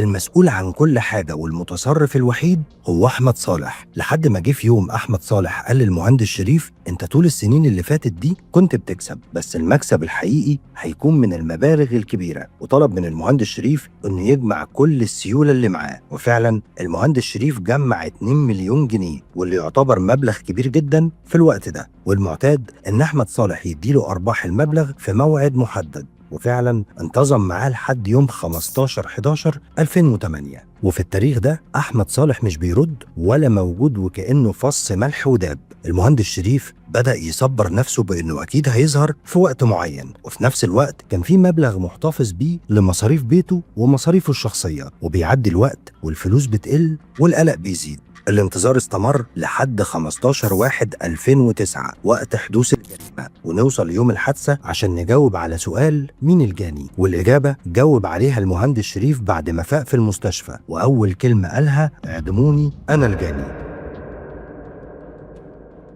المسؤول عن كل حاجة والمتصرف الوحيد هو أحمد صالح. لحد ما جه في يوم أحمد صالح قال للمهندس شريف: أنت طول السنين اللي فاتت دي كنت بتكسب، بس المكسب الحقيقي هيكون من المبالغ الكبيرة. وطلب من المهندس شريف إنه يجمع كل السيولة اللي معاه، وفعلا المهندس شريف جمع 2 مليون جنيه، واللي يعتبر مبلغ كبير جدا في الوقت ده. والمعتاد إن أحمد صالح يديله أرباح المبلغ في موعد محدد، وفعلا انتظم معاه لحد يوم 15/11/2008. وفي التاريخ ده أحمد صالح مش بيرد ولا موجود، وكأنه فص ملح وداب. المهندس شريف بدأ يصبر نفسه بأنه أكيد هيظهر في وقت معين، وفي نفس الوقت كان في مبلغ محتفظ بيه لمصاريف بيته ومصاريفه الشخصية. وبيعدي الوقت والفلوس بتقل والقلق بيزيد. الانتظار استمر لحد 15/1/2009 وقت حدوث الجريمة، ونوصل ليوم الحادثة عشان نجاوب على سؤال مين الجاني؟ والإجابة جاوب عليها المهندس شريف بعد ما فاق في المستشفى، وأول كلمة قالها: اعدموني أنا الجاني.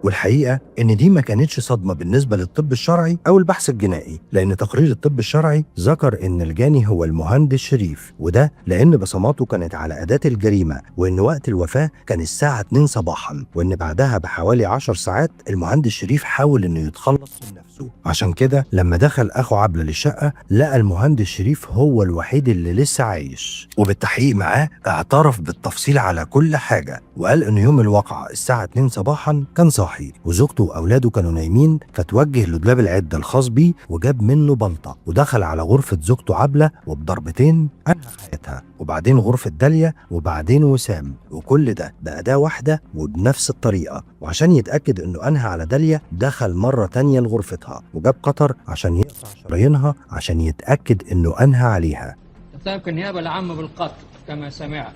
والحقيقة إن دي ما كانتش صدمة بالنسبة للطب الشرعي أو البحث الجنائي، لأن تقرير الطب الشرعي ذكر إن الجاني هو المهندس شريف، وده لأن بصماته كانت على أداة الجريمة، وإن وقت الوفاة كان الساعة 2 صباحا، وإن بعدها بحوالي 10 ساعات المهندس شريف حاول إنه يتخلص من نفسه. عشان كده لما دخل أخو عبلة للشقة لقى المهندس شريف هو الوحيد اللي لسه عايش، وبالتحقيق معاه اعترف بالتفصيل على كل حاجة، وقال إن يوم الواقعة الساعة 2 صباحا كان صاحي وزوجته واولاده كانوا نايمين، فتوجه لدولاب العدة الخاص بيه وجاب منه بلطه، ودخل على غرفة زوجته عبله وبضربتين انهى حياتها، وبعدين غرفة داليا، وبعدين وسام، وكل ده باداة واحدة وبنفس الطريقة. وعشان يتاكد انه انهى على داليا دخل مرة تانية لغرفتها وجاب قطر عشان يقطع شرايينها عشان يتاكد انه انهى عليها. تتهمك النيابة العامة بالقتل كما سمعت،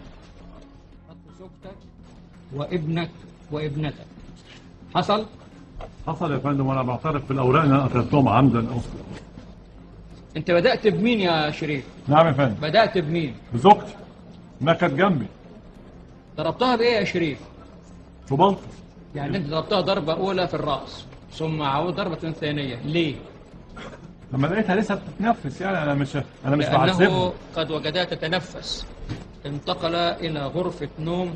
قتل زوجتك وابنك وابنتك. حصل؟ حصل يا فندم، وانا بعترف بالاوراق اللي انا قتلتهم عمدا اصلا. انت بدأت بمين يا شريف؟ نعم يا فندم. بدأت بمين؟ بزوجتي، ما كانت جنبي. ضربتها بايه يا شريف؟ ببلطه. يعني انت ضربتها ضربة أولى في الرأس ثم عاود ضربة ثانية، ليه؟ لما لقيتها لسه بتتنفس، يعني انا مش لأنه بعذبها. قد وجدها تتنفس. انتقل إلى غرفة نوم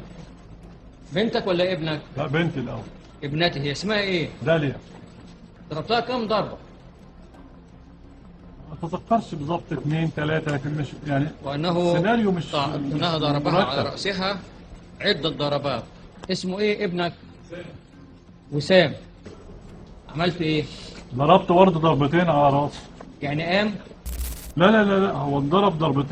بنتك ولا ابنك؟ لا بنتي الاول. ابنتي، هي اسمها ايه؟ داليا. ضربتها كم ضربة؟ ما اتذكرش بالظبط، 2 3، لكن مش يعني وأنه السيناريو مش أنها ضربها على رأسها عدة ضربات. اسمه ايه ابنك؟ وسام. عملت ايه؟ ضربت برضه ضربتين على راسه. يعني قام؟ لا لا لا لا، هو اتضرب ضربتين.